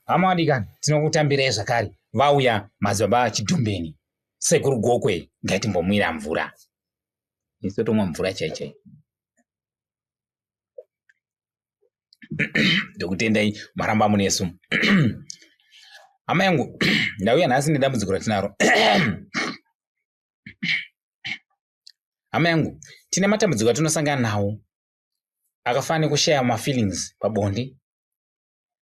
Hama vadikani, tinokutambirai zvakare vauya madzibaba Chidhumbeni, sekuru Gokwe, ngatimbomwira mvura. Isu totomwa mvura chai chai. Ndokutendai maramba munesu. Hama yangu, ndauya nhasi nedambudziko ratinaro. Hama yangu, tine matambudziko atinosangana nawo akafanana nekushaya mafeelings pabonde,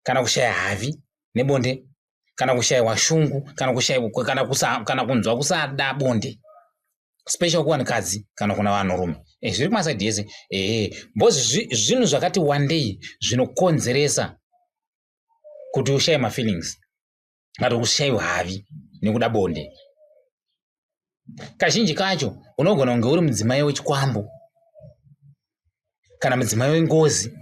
kana kushaya havi nebonde, kana kushaiwa shungu, kana kushaiwa, kana kusa, kana kunzwa kusada bonde, special kuvanhukadzi kana kuna vanhurume. Zviri kumasaidhi ese. Because zvinhu zvakati wandei zvinokonzeresa kuti ushaye mafeelings kana kushaiwa havi nekuda bonde. Kazhinji kacho unogona kunge uri mudzimai wechikwambo, kana mudzimai wengozi,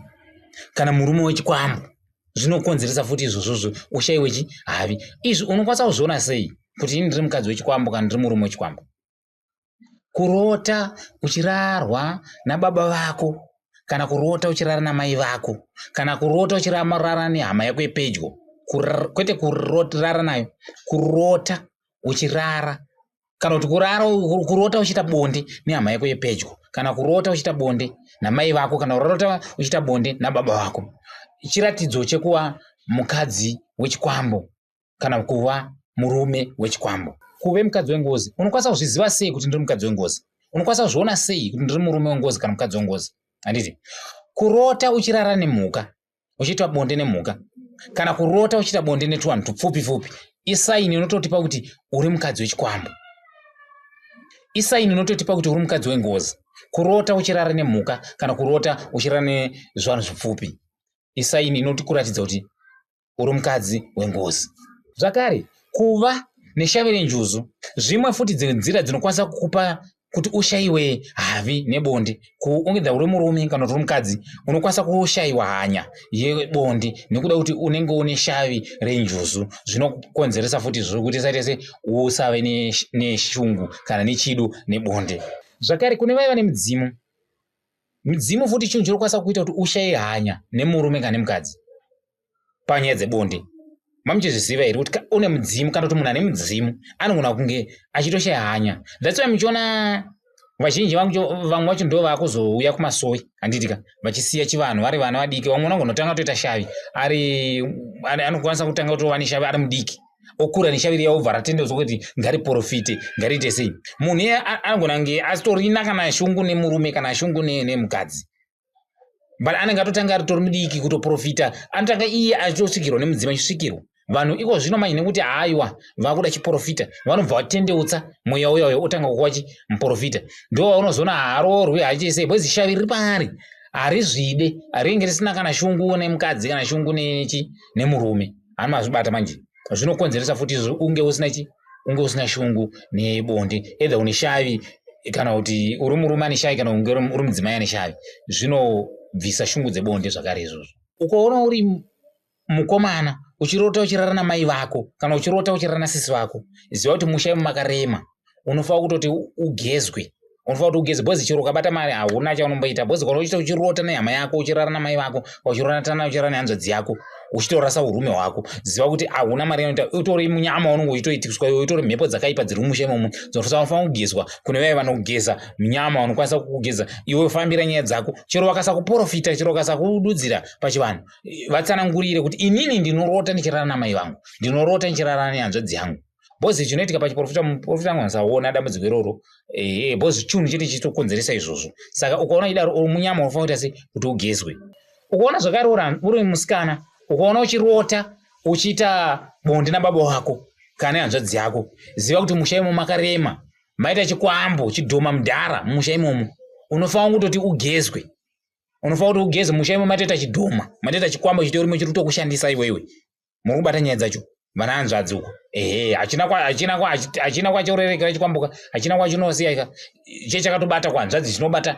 kana murume wechikwambo. Zvinokonzeresa futi izvozvozvo ushaiwe havi. Izvi unokwanisa kuzviona sei kuti ini ndiri mukadzi wechikwambo kana ndiri murume wechikwambo? Kurota uchirarwa nababa vako, kana kurota uchirara namai vako, kana kurota uchirara nehama yako yepedyo, kwete kurara nayo, kurota uchirara, kana kuti kurota uchiita bonde nehama yako yepedyo, kana kurota uchiita bonde namai vako, kana kurota uchiita bonde nababa vako, chiratidzo chekuva mukadzi wechikwambo kana kuva murume wechikwambo. Kuve mukadzi wengozi, unokwanisa kuzviziva sei kuti ndiri mukadzi wengozi? Unokwanisa kuzviona sei kuti ndiri murume wengozi kana mukadzi wengozi? Handiti? Kurota uchirara nemhuka, uchiita bonde nemhuka, kana kurota uchiita bonde netuvanhu tupfupi pfupi, isaini inototipa kuti uri mukadzi wechikwambo. Isaini inototipa kuti uri mukadzi wengozi. Kurota uchirara nemhuka kana kurota uchirara nezvanhu zvipfupi, isaini inotikuratidza kuti uri mukadzi wengozi. Zvakare, kuva neshavi renjuzu, zvimwe futi dzenzira dzinokwanisa kukupa kuti ushaiwe havi nebonde. Kuongedza uri murume kana kuti uri mukadzi, unokwanisa kushaiwa hanya yebonde nekuda kuti unenge une shavi renjuzu. Zvinokonzeresa futi zvekuti saite se usave neshungu kana nechido nebonde. Zvakare, kune vaya vane mudzimu, mudzimu futi chinhu chinokwanisa kuita kuti ushaye hanya nemurume kana nemukadzi panyaya dzebonde. Mamuchizviziva here kuti une mudzimu kana kuti munhu ane mudzimu anogona kunge achitoshaya hanya? That's why muchiona vazhinji vamwe vacho ndo vakuzouya kumasowe, handitika, vachisiya chivanhu vari vana vadiki. Vamwe vanogona kutanga kutoita shavi ari, anokwanisa kutanga kutova neshavi ari mudiki, okura neshavi riya, obva ratendeutswa kuti ngariprofite, ngariite sei. Munhu iye anogona kunge asitorina kana shungu nemurume kana shungu nemukadzi, but anenge atotanga aritori mudiki kutoprofita. Anotanga iye achitosvikirwa nemudzimu, achisvikirwa vanhu iko zvino manje nekuti haiwa vakuda chiprofita, vanobva vatendeutsa mweya uya uyo, otanga kuva muprofita. Ndo vaunozoona haarorwi hachiisei, because shavi riri paari harizvide, ringe risina kana shungu nemukadzi kana shungu nechi nemurume. Anomazvibata manje, zvinokonzeresa futi izvo unge usina chi unge usina shungu nebonde, either une shavi kana kuti uri murume ane shavi kana unge uri mudzimai ane shavi, zvinobvisa shungu dzebonde zvakare izvozvo. Ukaona uri mukomana uchirota uchirara namai vako kana uchirota uchirara nasisi vako, ziva kuti musha imo makarema, unofanira kutoti ugezwe. Unofanira kuti ugezwe because chero ukabata mari hauna chaunomboita, because kana uchiita uchirota nehama yako, uchirara namai vako, uchirotana uchirara nehanzvadzi yako, uchitorasa urume hwako, ziva kuti hauna mari inoita. Utori munyama unonge uchitoitiswa iwe, utori mhepo dzakaipa dziri mumusha imomo dzinofanira kugezwa. Kune vaya vanogeza munyama vanokwanisa kukugeza iwe, fambira nyaya dzako. Chero vakasakuprofita, chero vakasakududzira pachivanhu, vatsanangurire kuti inini ndinorota ndichirara namai vangu, ndinorota ndichirara nehanzvadzi yangu. Because chinoitika pachiprofita, muprofita anokwanisa dambudziko iroro, because chinhu chete chichitokonzeresa izvozvo. Saka ukaona chidaro uri munyama, unofanira kuita sei kuti ugezwe. Ukaona zvakare uri musikana, ukaona uchirota uchiita bonde nababa wako kana nehanzvadzi yako, ziva kuti musha imo makarema, maita chikwambo chidhoma mudhara mumusha imomo. Unofanira kutoti ugezwe, unofanira kuti ugeze. Musha imo matoita chidhoma, matoita chikwambo chitorimo chiri kutokushandisa iwewe. Muri kubata nyaya dzacho vana hanzvadzi uko? Ehe, hachina kwachorerekera chikwambuka, hachina kwachinosiya, che chakatobata kuhanzvadzi, chinobata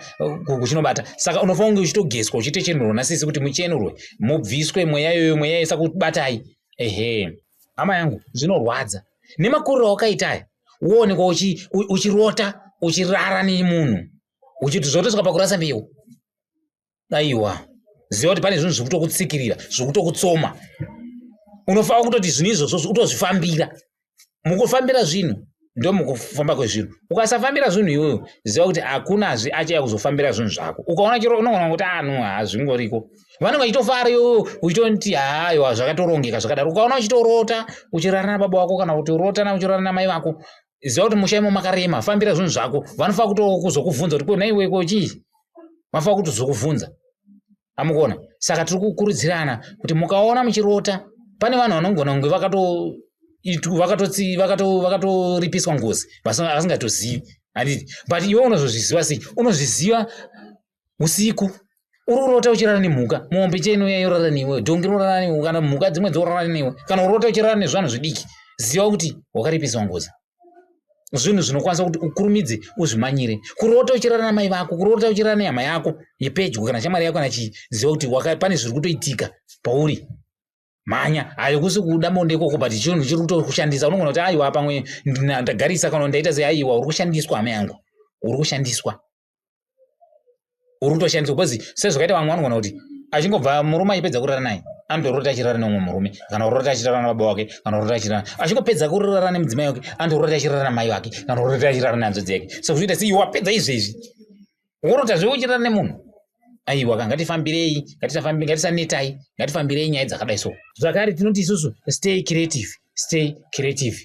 kuchinobata. Saka unofanira kunge uchitogeswa, uchitochenurwa nasisi kuti muchenurwe, mubviswe mweya iyoyo, mweya isakubatai. Ehe, hama yangu, zvinorwadza nemakuriro awakaita aya, woonekwa uchirota uchirara nemunhu, uchiti zvotosvika pakurasa mbeu. Aiwa, ziva kuti pane zvinhu zviri kutokutsikirira, zviri kutokutsoma. Unofanira kutoti zvinhu izvozvo utozvifambira. Mukufambira zvinhu ndomukufamba kwezvinhu. Ukasafambira zvinhu iwewe, ziva kuti hakunazve achauya kuzofambira zvinhu zvako. Ukaona chiro unogona kuti anu ah, hazvingoriko. Vanenge vachitofara iwewe uchitoti haiwa zvakatorongeka zvakadaro. Ukaona uchitorota uchirara nababa wako kana kuti urota uchirara namai vako, ziva kuti musha imo makarema, fambira zvinhu zvako. Vanofanira kutokuzokuvhunza kuti ko naiwe ko chii? Vanofanira kutozokuvhunza. Amukuona? Saka tiri kukurudzirana kuti mukaona muchirota pane vanhu vanogona kunge vakatoripiswa ngozi vasingatozivi, handiti? But iwe unozozviziva sei? Unozviziva usiku uri kurota uchirara nemhuka, mombe cheno yorara newe, dhongi rinorara newe, kana mhuka dzimwe dzorara newe, kana urota uchirara nezvanhu zvidiki, ziva kuti wakaripiswa ngozi. Zvinhu zvinokwanisa kuti ukurumidze uzvimanyire. Kurota uchirara namai vako, kurota uchirara nehama yako yepedyo kana shamwari yako kana chii, ziva kuti pane zviri kutoitika pauri. Mhanya. Hayo kusi kuda bonde ikoko, but chinhu chiri kutokushandisa. Unogona kuti aiwa pamwe ndagarisa kana ndaita sei. Aiwa, uri kushandiswa hama yangu, uri kushandiswa, uri kutoshandiswa. Because sezvakaita vamwe vanogona kuti achingobva murume achipedza kurara naye anotorota achirara neumwe murume, kana kurota achirara nababa wake, kana kurota achirara achingopedza kurara nemudzimai wake anotorota achirara namai vake, kana kurota achirara nehanzvadzi yake. So zvoita sei? Wapedza izvezvi worota zve uchirara nemunhu. Aiwa ka, ngatifambirei, ngatisanetai, ngatifambirei nyaya dzakadai. So zvakare tinoti isusu stay creative, stay creative.